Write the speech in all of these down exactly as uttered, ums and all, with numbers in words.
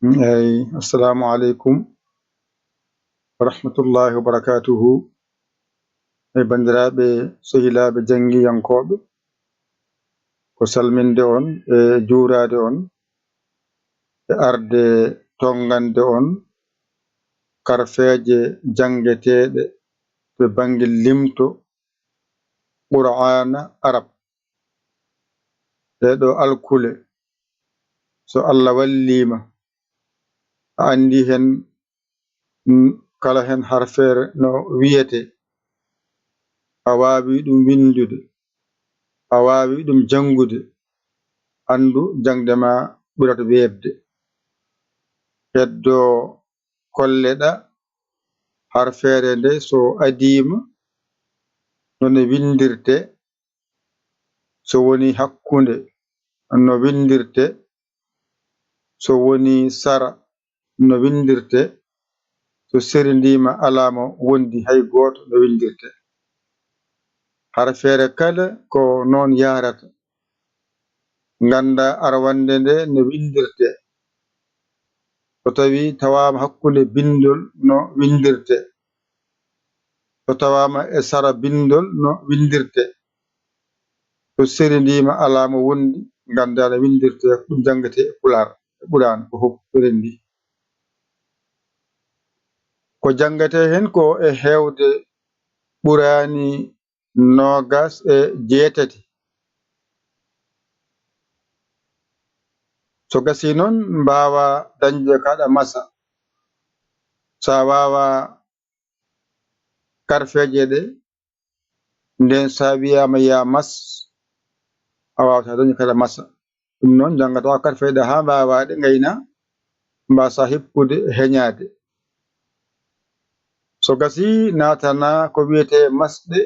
Eyi, assalamu aleykum wa rahmatullahi wa barakatuhu. E banndiraaɓe, sehilaaɓe janngiyankooɓe, ko salminde on e juuraade on e arde tonngande on karfeeje janngeteeɗe to bannge limto Qur'aana Arab. Ɗee ɗoo alkule, so Allah wallii ma, a anndii heen, mm, kala heen harfeere no wiyetee, a waawi ɗum winndude, a waawi ɗum janngude, anndu jaŋde maa ɓurata weeɓde. Heddoo kolleɗaa harfeere nde so adii ma no nde winndirtee, so woni hakkunde no winndirtee, so woni sara no winndirtee, so seri ndii ma alaa mo wondi hay gooto no winndirtee. Harfeere kala ko noon yahrata. Nganndaa arwannde nde no winndirtee. So tawii tawaama hakkunde binndol no winndirtee. So tawaama e sara binndol no winndirtee. So seri ndii ma alaa mo wondi, nganndaa no winndirtee, ko ɗum janngetee e Pulaar, e Qur'aan, ko fof renndi. Ko janngetee heen ko e heewde ɓuraani noogas e jeetati. So gasii noon, mbaawaa dañde ko aɗa masa. So a waawaa karfeeje ɗe, ndeen so a wiyaama yaa mas, a waawataa dañde ko aɗa masa. Ɗum noon, njanngataa karfeeje ɗe haa mbaawaa ɗe ngayna, mbaasaa heppude e heñaade. So gasii, naatanaa ko wiyetee masɗe.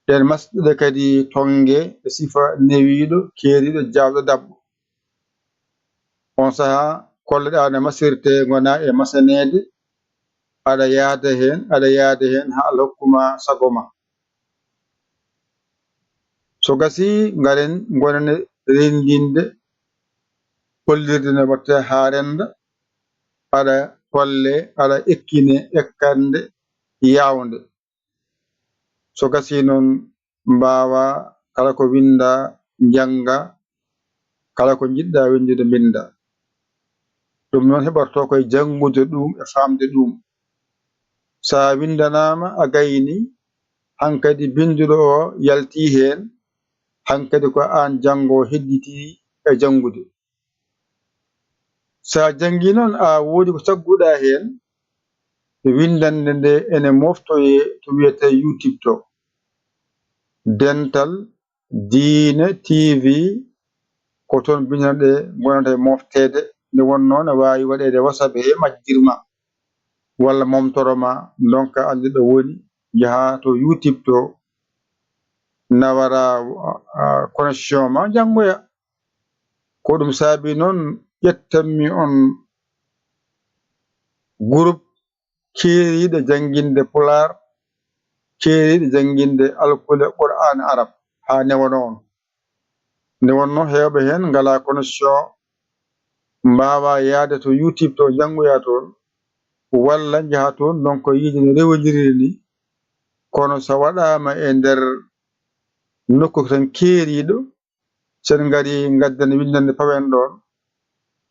Ɗeen masɗe ɗe kadi tonnge e sifa newiiɗo, keeriiɗo, jaawɗo, daɓɓo. On sahaa, kolleɗaa no masirtee, ngonaa e masaneede, aɗa yahda heen, aɗa yahda heen, haa Allah hokku ma sago ma. So gasii, ngaren, ngonen renndinde, hollirde no waɗtee haa rennda, aɗa hollee, aɗa ekkinee ekkande yaawnde. So gasii noon, mbaawaa kala ko winndaa, njanngaa, kala ko njiɗ-ɗaa winndude, mbinndaa. Ɗum noon heɓortoo ko e janngude ɗum e faamde ɗum. So a winndanaama, a gaynii, hankadi binnduɗo o yaltii heen, hankadi ko aan janngo hedditii e janngude. So a janngii noon, a woodi ko cagguɗaa heen, winndannde nde ene moftoyee to wiyetee YouTube to. Dental Diine T V, ko toon binndanɗe ngonata e mofteede. Nde wonnoo ne waawi waɗeede WhatsApp he majjirma walla momtoro ma, ndonka annde ɗo woni, njaha to YouTube to, nawara, a, connexion ma, janngoya. Ko ɗum saabi noon ƴettanmi on groupe keeriiɗo jannginde Pulaar, keeriiɗo jannginde alkule Qur'aan Arab haa newanoo on. Nde wonnoo heewɓe heen ngalaa connexion, mbaawaa yahde to YouTube to, njanngoya toon, walla njaha toon, donc, yiide no rewondiri ni. Kono so waɗaama e nder nokku tan keeriiɗo, so en ngarii, ngadden winndannde, pawen ɗoon,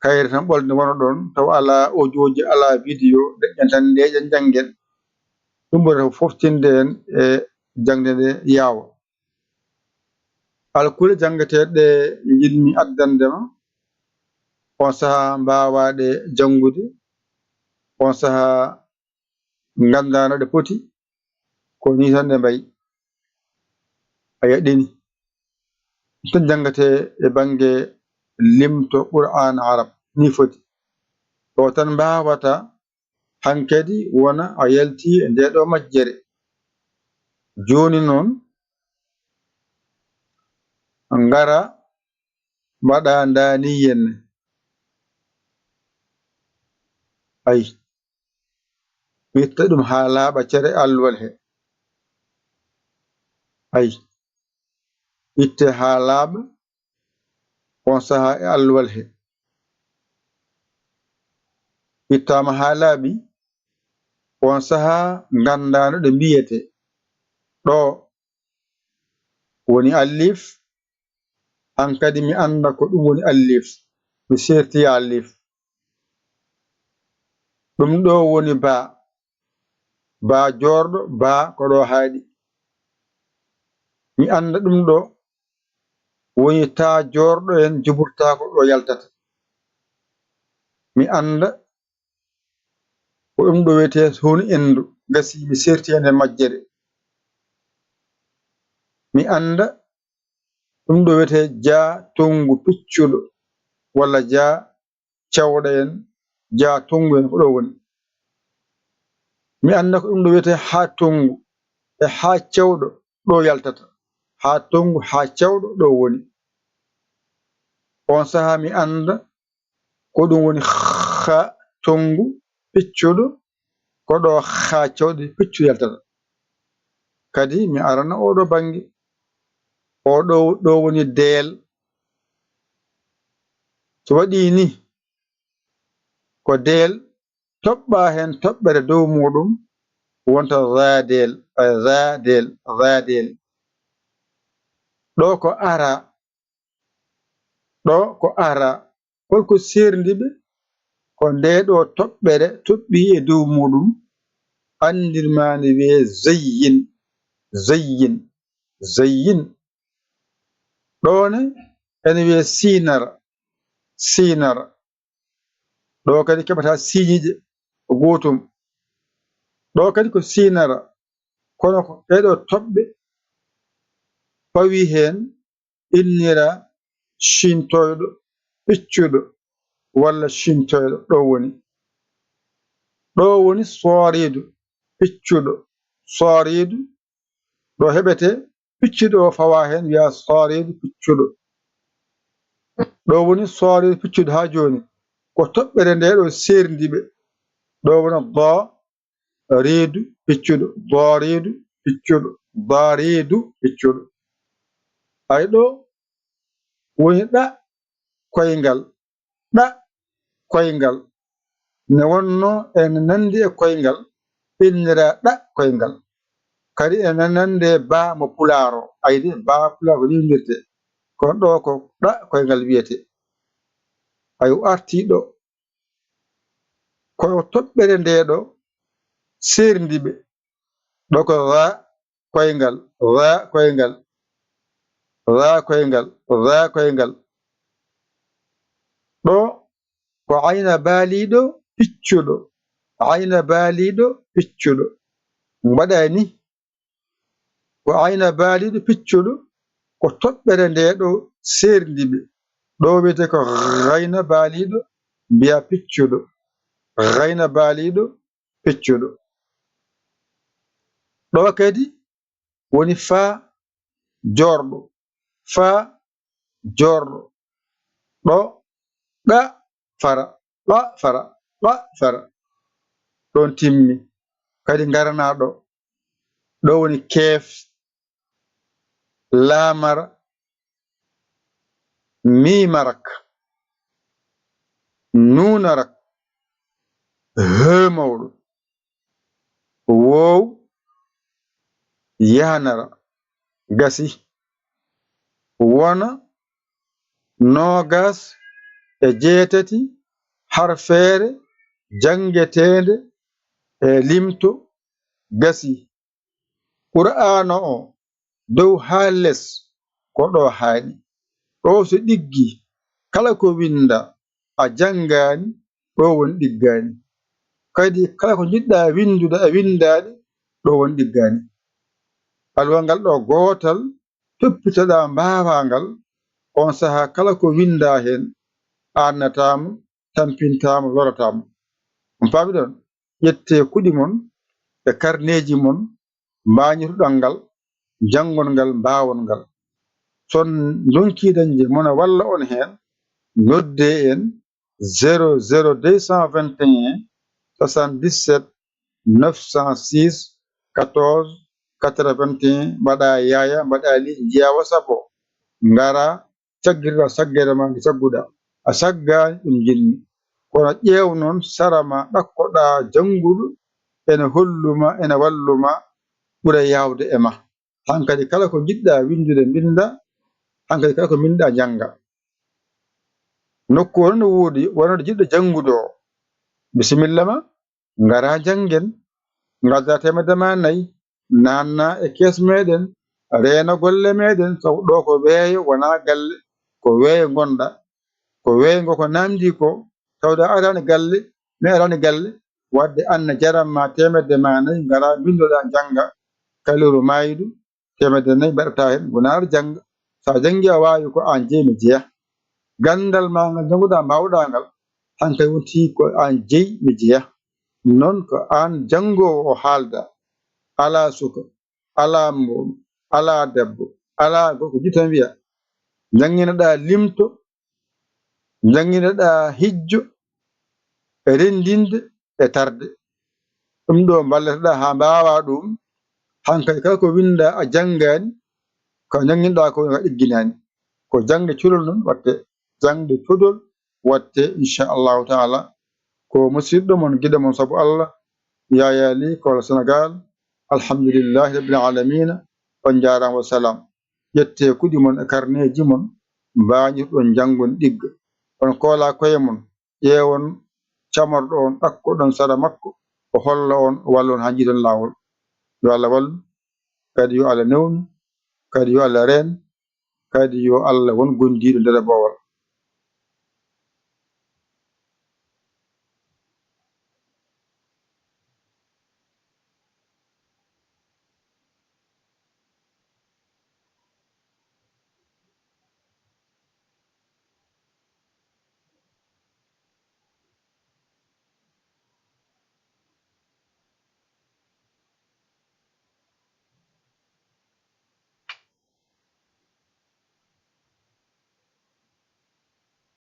kayre tan ɓolde wona ɗoon, tawa alaa audio ji, alaa vidéo, deƴƴen tan, ndeeƴen, njanngen. Ɗum ɓurata fof foftinde en e jaŋde nde yaawa. Alkule janngeteeɗe ɗe njiɗmi addande ma, on sahaa mbaawaa ɗe janngude, on sahaa nganndaa no ɗe poti, ko nii tan ɗe mbayi. A yaɗini. Ɗum tan janngetee e bannge limto Qur'aan Arab, nii foti. Ɗo tan mbaawata hankadi wona a yaltii e ndee ɗoo majjere. Jooni noon, ngara mbaɗa ndaaniyen. Ay, itta ɗum haa laaɓa cere alluwal he. Ay, itte haa laaɓa on sahaa e alluwal he. ittaama haa laaɓi, on sahaa nganndaa no ɗe mbiyetee. Ɗo woni alif, hankadi mi annda ko ɗum woni alif, mi seerti e alif. Ɗum ɗo woni baa, baa joorɗo, baa ko ɗo haaɗi. Mi annda ɗum ɗo woni taa joorɗo en juburtaako ɗo yaltata. Mi annda ko ɗum ɗo wiyetee suun endu, gasi mi seerti heen e majjere. Mi annda ɗum ɗo wiyetee jaa tonngu piccuɗo walla jaa cewɗo en, jaa tonngu en ko ɗo woni. Mi annda ko ɗum ɗo wiyetee haa tonngu e haa cewɗo ɗo yaltata, haa tonngu, haa cewɗo ɗo woni. On sahaa mi annda ko ɗum woni haa tonngu piccuɗo, ko ɗo haa cewɗo piccuɗo yaltata. Kadi mi arana oo ɗo bannge. Oo ɗo, ɗo woni deel. So waɗii ni, ko deel, toɓɓaa heen toɓɓere dow muuɗum, wonta zaadeel, ay, zaadeel, zaadeel. Ɗo ko ara, ɗo ko ara. Hol ko seerndi ɓe? Ko ndee ɗo toɓɓere toɓɓii e dow muuɗum, anndirmaani wiyee zayyin, zayyin, zayyin. Ɗo ne, ene wiyee siinara, siinara. Ɗo kadi keɓataa siiñiiɗe ko gootum. Ɗo kadi ko siinara, kono ko ɗee ɗo toɓɓe pawii heen, innira ciñtoyɗo, piccuɗo, walla ciñtoyɗo, ɗo woni. Ɗo woni sooriidu, piccuɗo, sooriidu, ɗo heɓetee, piccuɗo o fawaa heen, wiyaa sooriidu, piccuɗo. Ɗo woni sooriidu, piccuɗo haa jooni. Ko toɓɓere nde ɗo seerndi ɓe. Ɗo woni do, reedu piccuɗo, dooriidu piccuɗo, daariidu piccuɗo. Ay ɗo woni ɗa koyngal, ɗa koyngal. Ne wonno ene nanndi e koyngal, innira ɗa koyngal. Kadi ene nanndi e baa mo pulaar o. Ay de, baa pulaar ko ni winndirtee. Kono ɗo ko ɗa koyngal wiyetee. Ay o artii ɗo. Ko toɓɓere nde ɗo seerndi ɓe. Ɗo ko ra koyngal, ra koyngal, ra koyngal, ra koyngal. Ɗo ko ayna baaliiɗo piccuɗo, ayna baaliiɗo piccuɗo. Mbaɗa ni. Ko ayna baaliiɗo piccuɗo, ko toɓɓere nde ɗo seerndi ɓe. Ɗo wiyetee ko gayna baaliiɗo, mbiyaa piccuɗo. Gayna baaliiɗo, piccuɗo. Ɗo kadi woni faa joorɗo, faa joorɗo. Ɗo ɗa fara, ɗa fara, ɗa fara. Ɗon timmi. Kadi ngaranaa ɗo. Ɗo woni keef, laamara, miimarak, nuunarak, hee mawɗo, woow, yaanara, gasi, wona noogas e jeetati harfeere janngeteende e limto, gasi. Qur'aana o, dow haa les, ko ɗo haaɗi. Ɗo so ɗiggi, kala ko winnda a janngaani, ɗo woni ɗiggaani. Kadi kala ko njiɗɗa winndude a winndaani, ɗo woni ɗiggaani. Alwal ngal ɗo gootal, toppitoɗaa mbaawaa ngal, on sahaa kala ko winndaa heen, aannataama, tampintaama, lorataa mo. On paami ɗon? Ƴettee kuɗi mon e karneeji mon, mbaañotoɗon ngal, janngol ngal, mbaawon ngal. So on ndonkii dañde mona walla on heen, noddee en zéro zéro deux cent vingt et un soixante-dix-sept neuf cent six quatorze quatre-vingt-un, mbaɗa yaaya, mbaɗa li, njiyaa WhatsApp o, ngara, caggirɗa saggere ma nde cagguɗa. A saggaani ɗum jinni. Kono ƴeew noon sara ma ɗakkoɗaa jannguɗo, ene holluma, ene walluma, ɓura yaawde e ma. Hankadi kala ko njiɗɗa winndude mbinnda, hankadi kala ko mbinnɗa njannga. Nokku o noon woodi wonande jiɗɗo janngude o, bisimilla ma, ngara janngen, ngadda teemedde ma nayi, naanna e kees meɗen, reena golle meɗen, sabu ɗo ko weeyo wonaa galle, ko weeyo ngonɗa, ko weeyo ngo ko namdi ko, tawde a arani galle, mi arani galle, wadde anna jaram ma teemedde ma nayi, ngara mbinndoɗa njannga, kaliru maaydu, teemedde nayi mbaɗata heen, wonaa aɗa jannga. So a janngi a waawi ko aan jeyi mi jeya. Ganndal ma ngal njannguɗa mbaawɗa ngal, hankadi wonti ko aan jeyi mi jeya. Noon ko aan janngoowo o haalda, alaa suka, alaa mawɗo, alaa debbo, alaa gorko, jiɗ tan wiya, njannginoɗa limto, njannginoɗa hijjo, e renndinde e tarde. Ɗum ɗo mballetoɗa haa mbaawa ɗum, hankadi kala ko winnda a janngaani, ko njannginɗa ko a ɗigginaani. Ko jaŋde culol noon waɗte, jaŋde codol waɗte, inchallahu taala. Ko musiɗɗo mon, giɗo mon sabu Allah, Yaya Ly, Koola Senegaal. Alhamdulillahi rabbil alamina. On njaaraama, wa salaam. Ƴettee kuɗi mon e karneeji mon, mbaañirɗon njanngon ɗigga. On koola koye mon, ƴeewon camorɗo on, ɗakkoɗon sara makko, o holla on, o walla on haa njiiton laawol. Yo Allah wallu, kadi yo Allah newnu, kadi yo Allah reen, kadi yo Allah won gondiiɗo nder boowal.